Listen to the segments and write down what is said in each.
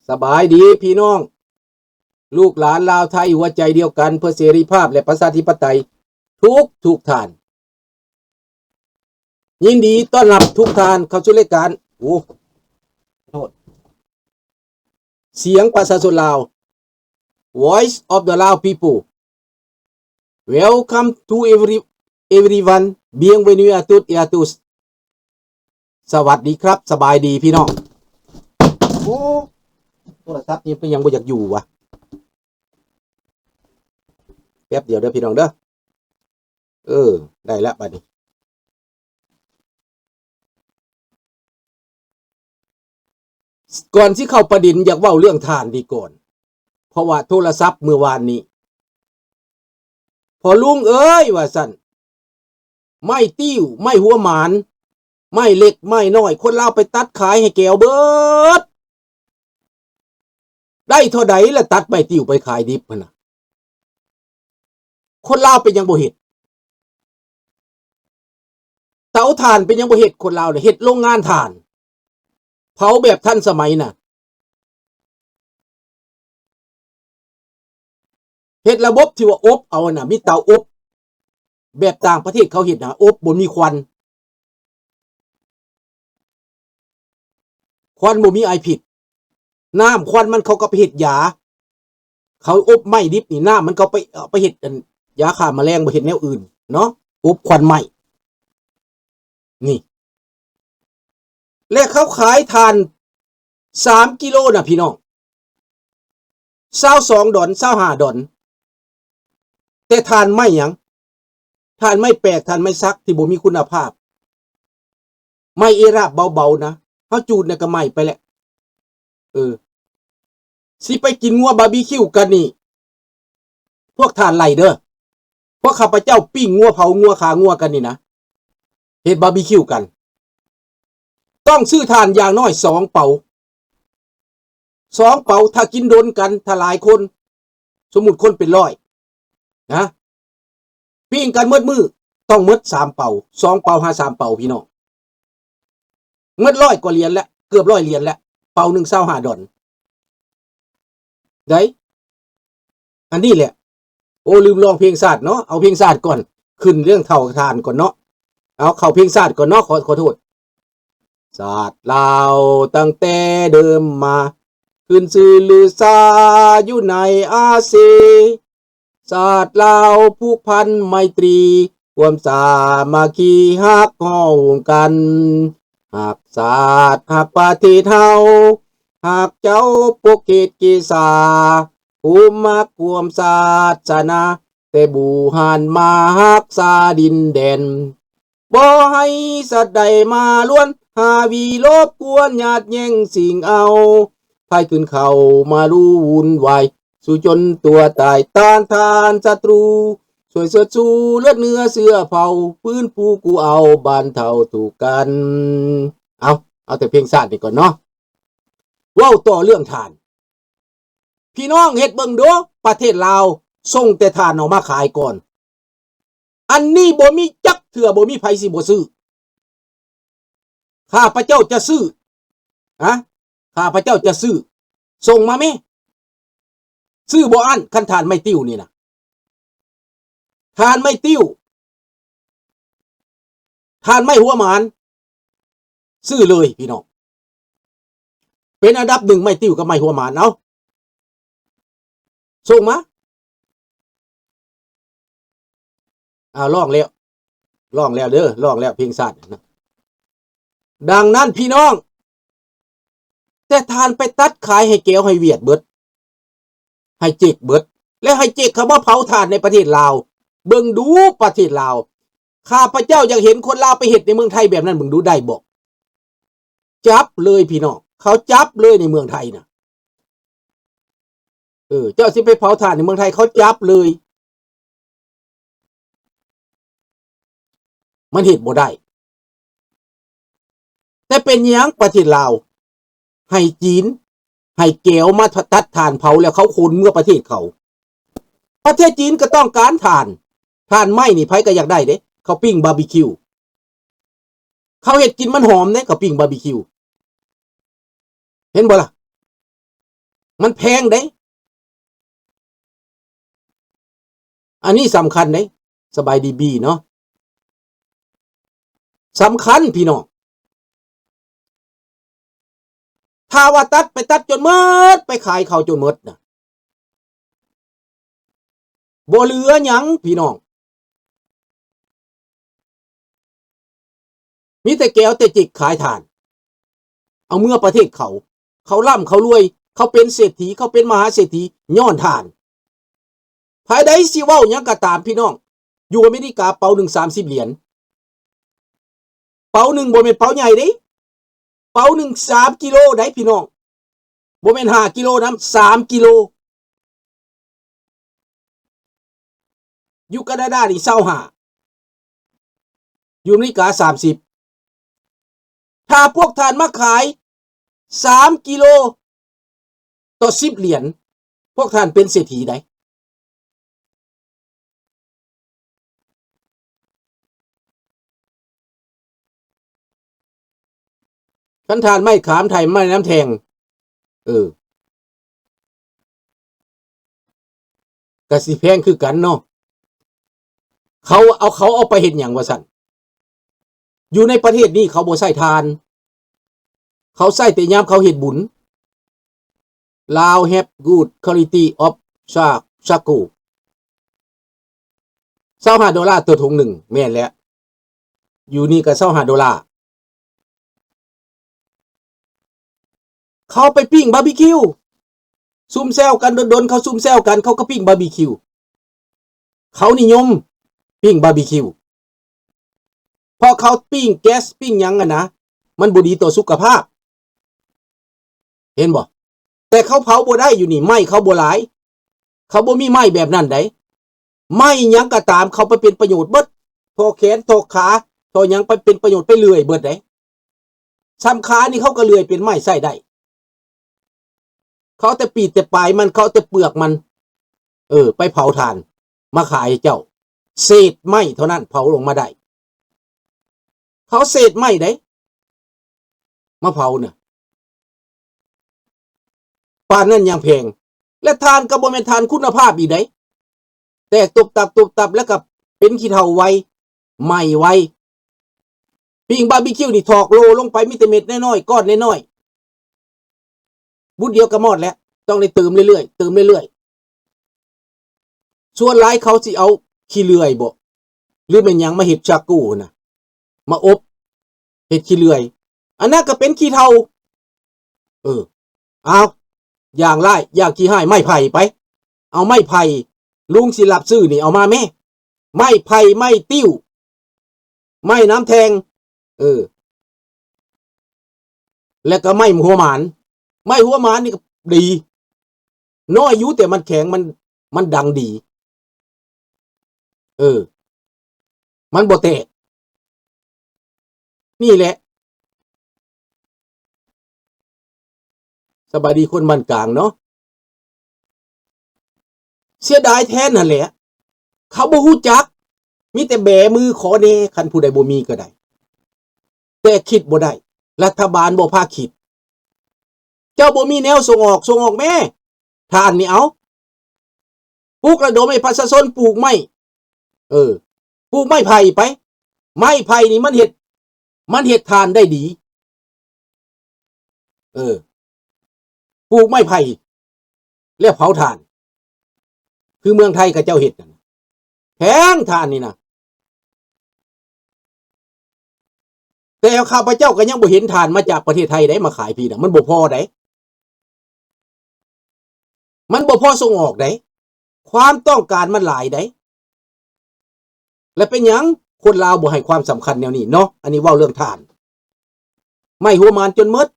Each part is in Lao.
ສະບາຍດີພີ່ນ້ອງ ລູກຫຼານລາວໄທຫົວໃຈດຽວກັນເພື່ອເສລີພາບ ແລະ ປະຊາທິປະໄຕ ທຸກໆທ່ານ. ຍິນດີຕ້ອນຮັບທຸກທ່ານເຂົ້າສູ່ລາຍການ ໂອ້ ໂທດ ສຽງປະຊາຊົນລາວ Voice of the Lao People. Welcome to every, everyone. Bienvenue à toutes et à tous. ສະຫວັດດີຄັບ ສະບາຍດີພີ່ນ້ອງ. ໂອ້ ໂທລະສັບນີ້ເປັນຫຍັງບໍ່ຢາກຢູ່ວະ? ແປັບດຽວເດີພີ່ນ້ອງເດີ. ເອີ ໄດ້ລະບັດນີ້. ກ່ອນຊິເຂົ້າປະເດັນ ຢາກເວົ້າເລື່ອງຖ່ານນີ້ກ່ອນ ເພາະວ່າໂທລະສັບມື້ວານນີ້ ພໍ່ລຸງເອີຍ ວ່າຊັ້ນ, ໄມ້ຕິ້ວ ໄມ້ຫົວໝານ ໄມ້ເລັກໄມ້ນ້ອຍ ຄົນລາວໄປຕັດຂາຍໃຫ້ແກວເບິດ. ໄດ້ເທົ່າໃດລະຕັດໄມ້ຕິ້ວໄປຂາຍດິບຫັ້ນນະ? ຄົນລາວເປັນຫຍັງບໍ່ເຮັດ? ເຕົາຖ່ານເປັນຫຍັງບໍ່ເຮັດ? ຄົນລາວນະເຮັດໂລງງານຖ່ານ ເຜົາແບບທັນສະໄໝນະ. ເຮັດລະບົບທີ່ວ່າອົບເອົານະ ມີເຕົາອົບ ແບບຕ່າງປະເທດເຂົາເຮັດນະ ອົບບໍ່ມີຄວັນ ຄວັນບໍ່ມີໄອພິດ. ນ້ຳຄວັນມັນເຂົາກໍໄປເຮັດຢາ ເຂົາອົບໄມ້ດິບນີ້ ນ້ຳມັນເຂົາໄປ ເອົາໄປເຮັດອັນຢາຂ້າມະແລງ ບໍ່ເຮັດແນວອື່ນເນາະ ອົບຄວັນໄມ້ນີ້. ແລະເຂົາຂາຍຖ່ານສາມກິໂລນະພີ່ນ້ອງ ຊາວສອງດອນ ຊາວຫ້າດອນ. ແຕ່ຖ່ານໄມ້ຫຍັງ? ຖ່ານໄມ້ແປກ ຖ່ານໄມ້ສັກທີ່ບໍ່ມີຄຸນນະພາບ ໄມ້ເອລາບເບົາໆນະ ເຮົາຈູດນະກໍໄໝ້ໄປແລ້ວ. ເອີ ຊິໄປກິນງົວບາບີຄິວກັນນີ້ ພວກທ່ານໄລ່ເດີ ພວກຂ້າພະເຈົ້າປີ້ງງົວ ເຜົາງົວ ຂ້າງົວກັນນີ້ນະ ເຮັດບາບີຄິວກັນ ຕ້ອງຊື້ຖ່ານຢ່າງໜ້ອຍສອງເປົາ ສອງເປົາ. ຖ້າກິນດົນກັນ ຖ້າຫຼາຍຄົນ ສົມມຸດຄົນເປັນຮ້ອຍນະ ປີ້ງກັນໝົດມື້ ຕ້ອງໝົດສາມເປົາ ສອງເປົາຫາສາມເປົາ ພີ່ນ້ອງ. ໝົດຮ້ອຍກວ່າຫຼຽນແລ້ວ ເກືອບຮ້ອຍຫຼຽນແລ້ວ ເປົາໜຶ່ງຊາວຫ້າດອນໄດ໋. ອັນນີ້ແຫຼະ ໂອ້ ລືມຮ້ອງເພງຊາດເນາະ ເອົາເພງຊາດກ່ອນ ຂຶ້ນເລື່ອງເຖົ້າທ່ານກ່ອນເນາະ ເອົາເຂົ້າເພງຊາດກ່ອນເນາະ ຂໍ ຂໍໂທດ. ຊາດລາວຕັ້ງແຕ່ເດີມມາ ຂຶ້ນຊື່ລືຊາຢູ່ໃນອາຊີ ຊາດລາວຜູກພັນໄມຕີ ຄວາມສາມັກຄີຮັກຮ້ອງກັນ ຮັກຊາດຮັກປະເທດເຮົາ ຮັກເຈົ້າປົກເຂດເກສາ ພູມມັກຮ່ວມສາສະໜາ ແຕ່ບູຮານມາຮັກສາດິນແດນ ບໍ່ໃຫ້ສັດໃດມາລວນ ຫາວີລົບກວນຍາດແຍ່ງຊິງເອົາ ໃຜຂຶ້ນເຂົ້າມາລຸວຸ່ນວາຍ ສູ້ຈົນຕົວຕາຍ ຕ້ານທານສັດຕູ ຊ່ວຍເຊີດຊູເລືອດເນື້ອເຊື້ອເຜົ່າ ຟື້ນຟູກູ້ເອົາບ້ານເຖົ້າທຸກກັນ. ເອົາ ເອົາແຕ່ເພງຊາດນີ້ກ່ອນເນາະ ເວົ້າຕໍ່ເລື່ອງຖ່ານ. ພີ່ນ້ອງເຮັດເບິ່ງດູ ປະເທດລາວສົ່ງແຕ່ຖ່ານອອກມາຂາຍກ່ອນ ອັນນີ້ບໍ່ມີຈັກເທື່ອ ບໍ່ມີໃຜຊິບໍ່ຊື້. ຂ້າພະເຈົ້າຈະຊື້ ຮະ ຂ້າພະເຈົ້າຈະຊື້ ສົ່ງມາແມ້ ຊື້ບໍ່ອັ້ນ. ຄັນຖ່ານໄມ້ຕິ້ວນີ້ນະ ຖ່ານໄມ້ຕິ້ວ ຖ່ານໄມ້ຫົວໝານ ຊື້ເລີຍພີ່ນ້ອງ ເປັນອັນດັບໜຶ່ງ ໄມ້ຕິ້ວກັບໄມ້ຫົວໝານ. ເອົາ ສົ່ງມາ. ອ້າວ ຮ້ອງແລ້ວ ຮ້ອງແລ້ວເດີ ຮ້ອງແລ້ວເພງຊາດນະ. ດັ່ງນັ້ນພີ່ນ້ອງ ແຕ່ທ່ານໄປຕັດຂາຍໃຫ້ແກວໃຫ້ຫວຽດເບິດ ໃຫ້ເຈັກເບິດ ແລ້ວໃຫ້ເຈັກເຂົາມາເຜົາຖ່ານໃນປະເທດລາວ. ເບິ່ງດູປະເທດລາວ ຂ້າພະເຈົ້າຢາກເຫັນຄົນລາວໄປເຮັດໃນເມືອງໄທແບບນັ້ນ ເບິ່ງດູໄດ້ບໍ່? ຈັບເລີຍພີ່ນ້ອງ ເຂົາຈັບເລີຍໃນເມືອງໄທນະ. ເອີ ເຈົ້າຊິໄປເຜົາຖ່ານໃນເມືອງໄທ ເຂົາຈັບເລີຍ ມັນເຮັດບໍ່ໄດ້. ແຕ່ເປັນຫຍັງປະເທດລາວໃຫ້ຈີນ ໃຫ້ແກວມາ ທ- ຕັດຖ່ານເຜົາ ແລ້ວເຂົາຂົນເມືອປະເທດເຂົາ? ປະເທດຈີນກໍຕ້ອງການຖ່ານ ຖ່ານໄມ້ນີ້ໃຜກໍຢາກໄດ້ເດ້ ເຂົາປີ້ງບາບີຄິວ ເຂົາເຮັດກິນມັນຫອມເດ້ ເຂົາປີ້ງບາບີຄິວ ເຫັນບໍ່ລະ? ມັນແພງເດ້ ອັນນີ້ສຳຄັນເດ້. ສະບາຍດີບີເນາະ ສຳຄັນພີ່ນ້ອງ. ຖ້າວ່າຕັດ ໄປຕັດຈົນໝົດ ໄປຂາຍເຂົາຈົນໝົດນະ ບໍ່ເຫຼືອຫຍັງພີ່ນ້ອງ. ມີແຕ່ແກວແຕ່ຈິກຂາຍຖ່ານ ເອົາເມືອປະເທດເຂົາ. ເຂົາລ່ຳເຂົາລວຍ ເຂົາເປັນເສດຖີ ເຂົາເປັນມະຫາເສດຖີຍ້ອນຖ່ານ. ໃຜໃດຊິເວົ້າຫຍັງກໍຕາມພີ່ນ້ອງ ຢູ່ອາເມລິກາເປົາໜຶ່ງສາມສິບຫຼຽນ ເປົາໜຶ່ງບໍ່ແມ່ນເປົາໃຫຍ່ເດ້ ເປົາໜຶ່ງສາມກິໂລໄດ໋ພີ່ນ້ອງ ບໍ່ແມ່ນຫ້າກິໂລນຳ ສາມກິໂລ. ຢູ່ການາດານີ້ຊາວຫ້າ ຢູ່ອາເມລິກາສາມສິບ. ຖ້າພວກທ່ານມາຂາຍສາມກິໂລຕໍ່ສິບຫຼຽນ ພວກທ່ານເປັນເສດຖີໄດ໋. ຄັນຖ່ານໄມ້ຂາມ ຖ່ານໄມ້ນ້ຳແທ່ງ ເອີ ກະຊິແພງຄືກັນເນາະ. ເຂົາເອົາ ເຂົາເອົາໄປເຮັດຫຍັງວ່າຊັ້ນ? ຢູ່ໃນປະເທດນີ້ເຂົາບໍ່ໃຊ້ຖ່ານ ເຂົາໃຊ້ແຕ່ຍາມເຂົາເຮັດບຸນ. Lao have good quality of cha-, charcoal. ຊາວຫ້າໂດລາຕໍ່ຖົງໜຶ່ງ ແມ່ນແຫຼະ ຢູ່ນີ້ກໍຊາວຫ້າໂດລາ. ເຂົາໄປປີ້ງບາບີຄິວ ຊຸມແຊວກັນດົນໆ ເຂົາຊຸມແຊວກັນ ເຂົາກໍປີ້ງບາບີຄິວ. ເຂົານິຍົມປີ້ງບາບີຄິວ ເພາະເຂົາປີ້ງແກັສ ປີ້ງຫຍັງຫັ້ນນະ ມັນບໍ່ດີຕໍ່ສຸຂະພາບ ເຫັນບໍ່? ແຕ່ເຂົາເຜົາບໍ່ໄດ້ຢູ່ນີ້ ໄມ້ເຂົາບໍ່ຫຼາຍ ເຂົາບໍ່ມີໄມ້ແບບນັ້ນໃດ໋. ໄມ້ຫຍັງກໍຕາມ ເຂົາໄປເປັນປະໂຫຍດເບິດ ທໍ່ແຂນ ທໍ່ຂາ ທໍ່ຫຍັງ ໄປເປັນປະໂຫຍດ ໄປເລື່ອຍເບິດໃດ໋. ສ່ຳຂານີ້ເຂົາກໍເລື່ອຍເປັນໄມ້ໃຊ້ໄດ້ ເຂົາແຕ່ປີກແຕ່ປາຍມັນ ເຂົາແຕ່ເປືອກມັນ ເອີ ໄປເຜົາຖ່ານມາຂາຍໃຫ້ເຈົ້າ ເສດໄມ້ເທົ່ານັ້ນເຜົາອອກມາໄດ້ ເຂົາເສດໄມ້ໃດ໋ ມາເຜົານະ ປານນັ້ນຍັງແພງ ແລະຖ່ານກໍບໍ່ແມ່ນຖ່ານຄຸນນະພາບອີກໃດ໋ ແຕກຕຸບຕັບຕຸບຕັບ ແລ້ວກໍເປັນຂີ້ເຖົ້າໄວ ໄໝ້ໄວ. ປີ້ງບາບີຄິວນີ້ຖອກໂລລົງໄປ ມີແຕ່ເມັດນ້ອຍໆ ກ້ອນນ້ອຍໆ ບຸດດຽວກໍມອດແລ້ວ ຕ້ອງໄດ້ເຕີມເລື້ອຍໆ ເຕີມເລື້ອຍໆ. ສ່ວນຫຼາຍເຂົາຊິເອົາຂີ້ເລື່ອຍບໍ ຫຼືແມ່ນຫຍັງມາເຮັດຊາໂກ້ຫັ້ນນະ ມາອົບ ເຮັດຂີ້ເລື່ອຍ ອັນນັ້ນກໍເປັນຂີ້ເຖົ້າ. ເອີ ເອົາ ຢ່າງຫຼາຍ ຢ່າງຂີ້ຮ້າຍ ໄມ້ໄຜ່ໄປ ເອົາໄມ້ໄຜ່ ລຸງຊິຮັບຊື້ນີ້ ເອົາມາແມ້ ໄມ້ໄຜ່ ໄມ້ຕິ້ວ ໄມ້ນ້ຳແທ່ງ ເອີ ແລ້ວກໍໄມ້ຫົວໝານ ໄມ້ຫົວໝານນີ້ກໍດີ ນ້ອຍຢູ່ ແຕ່ມັນແຂງ ມັນ ມັນດັງດີ ເອີ ມັນບໍ່ແຕກ ນີ້ແຫຼະ. ສະບາຍດີຄົນບ້ານກາງເນາະ. ເສຍດາຍແທນຫັ້ນແຫຼະ ເຂົາບໍ່ຮູ້ຈັກ ມີແຕ່ແບມືຂໍແດ່ ຄັນຜູ້ໃດບໍ່ມີກໍໄດ້ ແຕ່ຄິດບໍ່ໄດ້ ລັດຖະບານບໍ່ພາຄິດ. ເຈົ້າບໍ່ມີແນວສົ່ງອອກ ສົ່ງອອກແມ້ ຖ່ານນີ້ເອົາ ປຸກລະດົມໃຫ້ປະຊາຊົນປູກໄມ້ ເອີ ປູກໄມ້ໄຜ່ໄປ ໄມ້ໄຜ່ນີ້ມັນເຮັດ ມັນເຮັດຖ່ານໄດ້ດີ ເອີ ປູກໄມ້ໄຜ່ແລ້ວເຜົາຖ່ານ ຄືເມືອງໄທເຂົາເຈົ້າເຮັດນັ້ນ ແພງຖ່ານນີ້ນະ. ແຕ່ຂ້າພະເຈົ້າກໍຍັງບໍ່ເຫັນຖ່ານມາຈາກປະເທດໄທໃດ໋ ມາຂາຍພີ້ນະ ມັນບໍ່ພໍໃດ໋ ມັນບໍ່ພໍສົ່ງອອກໃດ໋ ຄວາມຕ້ອງການມັນຫຼາຍໃດ໋. ແລະເປັນຫຍັງຄົນລາວບໍ່ໃຫ້ຄວາມສຳຄັນແນວນີ້ເນາະ? ອັນນີ້ເວົ້າເລື່ອງຖ່ານ ໄມ້ຫົວໝານຈົນໝົດ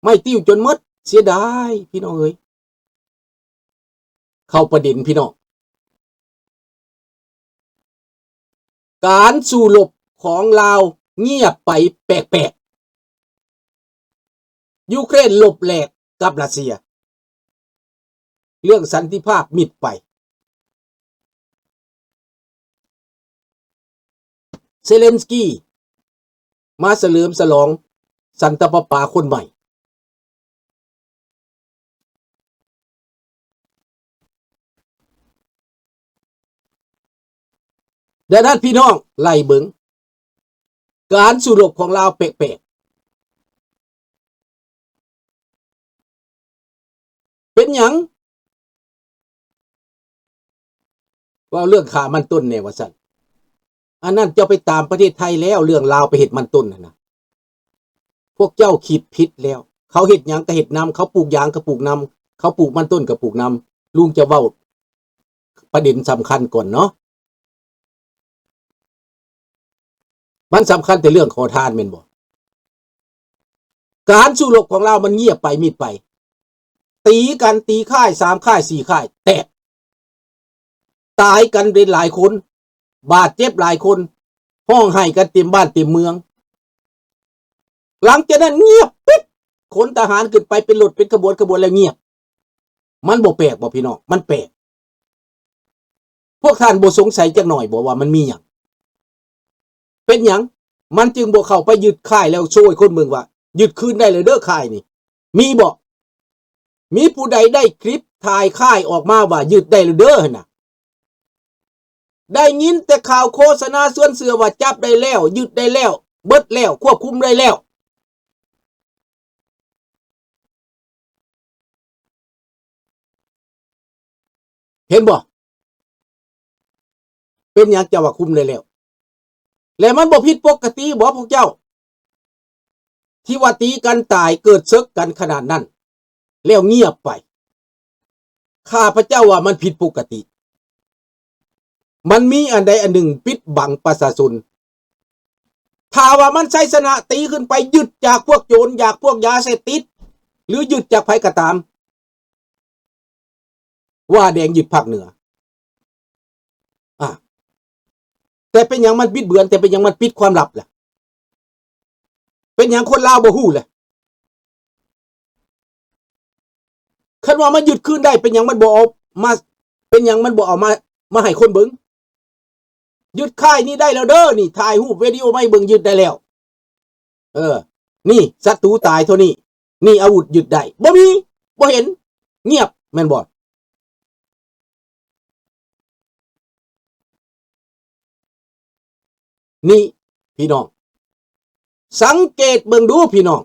ໄມ້ຕິ້ວຈົນໝົດ ເສຍດາຍພີ່ນ້ອງເອີຍ. ເຂົ້າປະເດັນພີ່ນ້ອງ ການສູ້ລົບຂອງລາວງຽບໄປແປກໆ ຢູເຄຣນລົບແຫຼກກັບຣັດເຊຍ ເລື່ອງສັນຕິພາບມິດໄປ. ເຊເລັນສກີມາສະເຫຼີມສະຫຼອງສັນຕະປະປາຄົນໃໝ່. ດັ່ງນັ້ນພີ່ນ້ອງໄລ່ເບິ່ງ ການສູ້ລົບຂອງລາວແປກໆ ເປັນຫຍັງ? ເວົ້າເລື່ອງຂ້າມັນຕົ້ນແດ່ວ່າຊັ້ນ. ອັນນັ້ນເຈົ້າໄປຕາມປະເທດໄທແລ້ວ ເລື່ອງລາວໄປເຮັດມັນຕົ້ນຫັ້ນນະ. ພວກເຈົ້າຄິດຜິດແລ້ວ. ເຂົາເຮັດຫຍັງກໍເຮັດນຳ, ເຂົາປູກຢາງກໍປູກນຳ, ເຂົາປູກມັນຕົ້ນກໍປູກນຳ. ລຸງຈະເວົ້າປະເດັນສຳຄັນກ່ອນເນາະ. ມັນສຳຄັນແຕ່ເລື່ອງຂໍທານແມ່ນບໍ່? ການສູ້ລົບຂອງລາວມັນງຽບໄປມິດໄປ. ຕີກັນ, ຕີຄ້າຍ, ສາມຄ້າຍ, ສີ່ຄ້າຍ, ແຕກ. ຕາຍກັນເປັນຫຼາຍຄົນ, ບາດເຈັບຫຼາຍຄົນ, ຮ້ອງໄຫ້ກັນເຕັມບ້ານເຕັມເມືອງ. ຫຼັງຈາກນັ້ນງຽບປິດ, ຂົນທະຫານຂຶ້ນໄປເປັນລົດເປັນຂະບວນຂະບວນແລ້ວງຽບ. ມັນບໍ່ແປກບໍ່ພີ່ນ້ອງ? ມັນແປກ. ພວກທ່ານບໍ່ສົງໄສຈັກໜ້ອຍບໍ່ວ່າມັນມີຫຍັງ? ເປັນຫຍັງມັນຈຶ່ງບໍ່ເຂົ້າໄປຍຶດຄ້າຍແລ້ວໂຊໃຫ້ຄົນເບິ່ງວ່າຍຶດຄືນໄດ້ແລ້ວເດີຄ້າຍນີ້? ມີບໍ່? ມີຜູ້ໃດໄດ້ຄລິບຖ່າຍຄ້າຍອອກມາວ່າຍຶດໄດ້ແລ້ວເດີຫັ້ນນະ? ໄດ້ຍິນແຕ່ຂ່າວໂຄສະນາຊວນເຊື່ອວ່າຈັບໄດ້ແລ້ວ, ຍຶດໄດ້ແລ້ວ, ເບິດແລ້ວ, ຄວບຄຸມໄດ້ແລ້ວ. ເຫັນບໍ່? ເປັນຫຍັງເຈົ້າວ່າຄຸມໄດ້ແລ້ວ? ແລະມັນບໍ່ຜິດປົກກະຕິບໍ່ພວກເຈົ້າ ທີ່ວ່າຕີກັນຕາຍ, ເກີດເສິກກັນຂະໜາດນັ້ນ ແລ້ວງຽບໄປ? ຂ້າພະເຈົ້າວ່າມັນຜິດປົກກະຕິ. ມັນມີອັນໃດອັນໜຶ່ງປິດບັງປະຊາຊົນ. ຖ້າວ່າມັນໄຊຊະນະ, ຕີຂຶ້ນໄປ, ຍຶດຈາກພວກໂຈນ, ຈາກພວກຢາເສບຕິດ ຫຼື ຍຶດຈາກໃຜກໍຕາມ, ວ່າແດງຍຶດພາກເໜືອ. ອາ ແຕ່ເປັນຫຍັງມັນບິດເບືອນ? ແຕ່ເປັນຫຍັງມັນປິດຄວາມລັບລະ? ເປັນຫຍັງຄົນລາວບໍ່ຮູ້ລະ? ຄັນວ່າມັນຍຶດຄືນໄດ້ ເປັນຫຍັງມັນບໍ່ເອົາມາ? ເປັນຫຍັງມັນບໍ່ເອົາມາ ມາໃຫ້ຄົນເບິ່ງ? ຍຶດຄ້າຍນີ້ໄດ້ແລ້ວເດີ ນີ້ ຖ່າຍຮູບວິດີໂອມາໃຫ້ເບິ່ງ, ຍຶດໄດ້ແລ້ວ. ເອີ ນີ້ ສັດຕູຕາຍເທົ່ານີ້, ນີ້ ອາວຸດຍຶດໄດ້. ບໍ່ມີ, ບໍ່ເຫັນ, ງຽບ, ແມ່ນບໍ່? ນີ້ພີ່ນ້ອງ ສັງເກດເບິ່ງດູພີ່ນ້ອງ,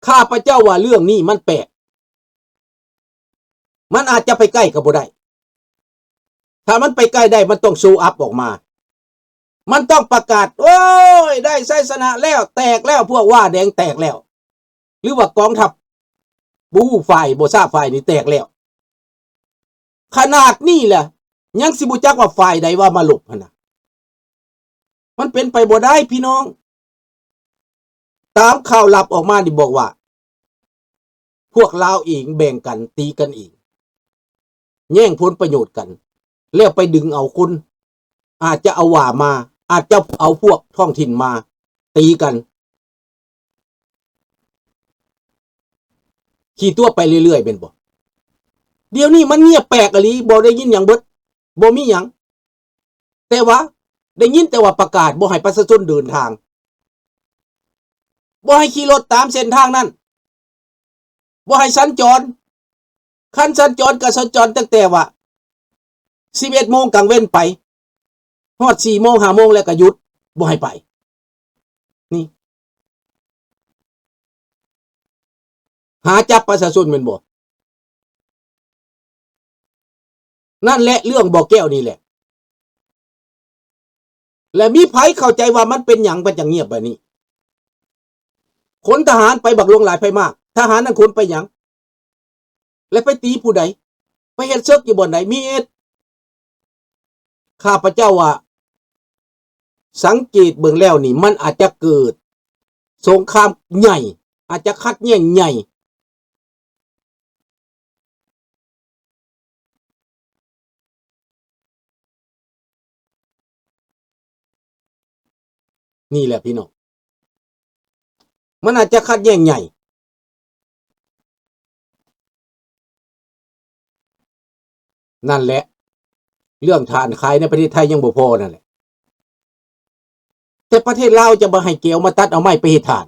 ຂ້າພະເຈົ້າວ່າເລື່ອງນີ້ມັນແປກ, ມັນອາດຈະໄປໃກ້ກໍບໍ່ໄດ້. ຖ້າມັນໄປໃກ້ໄດ້ ມັນຕ້ອງໂຊອັບອອກມາ, ມັນຕ້ອງປະກາດ, ໂອ້ຍ ໄດ້ໄຊຊະນະແລ້ວ, ແຕກແລ້ວ, ພວກວ້າແດງແຕກແລ້ວ. ຫຼືວ່າກອງທັບ ບໍ່ຮູ້ຝ່າຍ ບໍ່ຊາບຝ່າຍນີ້ແຕກແລ້ວ. ຂະໜາດນີ້ແຫຼະ ຍັງຊິບໍ່ຈັກວ່າຝ່າຍໃດວ່າມາລົບຫັ້ນນະ. ມັນເປັນໄປບໍ່ໄດ້ພີ່ນ້ອງ. ຕາມຂ່າວລັບອອກມານີ້ບອກວ່າ ພວກລາວເອງແບ່ງກັນ ຕີກັນເອງ ແຍ່ງຜົນປະໂຫຍດກັນ ແລ້ວໄປດຶງເອົາຄົນ ອາດຈະເອົາຫວ້າມາ ອາດຈະເອົາພວກທ້ອງຖິ່ນມາຕີກັນ. ຂີ່ຕົວໄປເລື້ອຍໆ ແມ່ນບໍ່? ດຽວນີ້ມັນງຽບແປກອີ່ຫຼີ ບໍ່ໄດ້ຍິນຫຍັງເບິດ ບໍ່ມີຫຍັງ. ແຕ່ວ່າໄດ້ຍິນແຕ່ວ່າປະກາດບໍ່ໃຫ້ປະຊາຊົນເດີນທາງ ບໍ່ໃຫ້ຂີ່ລົດຕາມເສັ້ນທາງນັ້ນ ບໍ່ໃຫ້ສັນຈອນ. ຄັນສັນຈອນກໍສັນຈອນຕັ້ງແຕ່ວ່າສິບເອັດໂມງກາງເວັນໄປ ຮອດສີ່ໂມງ ຫ້າໂມງແລ້ວກໍຢຸດ ບໍ່ໃຫ້ໄປ. ນີ້ ຫາຈັບປະຊາຊົນແມ່ນບໍ່? ນັ້ນແຫຼະເລື່ອງບໍ່ແກ້ວນີ້ແຫຼະ. ແລະມີໃຜເຂົ້າໃຈວ່າມັນເປັນຫຍັງມັນຈັ່ງງຽບແບບນີ້? ຂົນທະຫານໄປບັກຫຼວງຫຼາຍໄປມາກ ທະຫານນັ້ນຂົນໄປຫຍັງ? ແລະໄປຕີຜູ້ໃດ? ໄປເຮັດເສິກຢູ່ບ່ອນໃດ? ມີເອັດ ຂ້າພະເຈົ້າວ່າ ສັງເກດເບິ່ງແລ້ວນີ້ ມັນອາດຈະເກີດສົງຄາມໃຫຍ່ ອາດຈະຂັດແຍ່ງໃຫຍ່. ນີ້ແຫຼະພີ່ນ້ອງ ມັນອາດຈະຂັດແຍ່ງໃຫຍ່. ນັ້ນແຫຼະ ເລື່ອງຖ່ານຂາຍໃນປະເທດໄທຍັງບໍ່ພໍນັ້ນແຫຼະ ແຕ່ປະເທດລາວຈະບໍ່ໃຫ້ແກວມາຕັດເອົາໄມ້ໄປເຮັດຖ່ານ.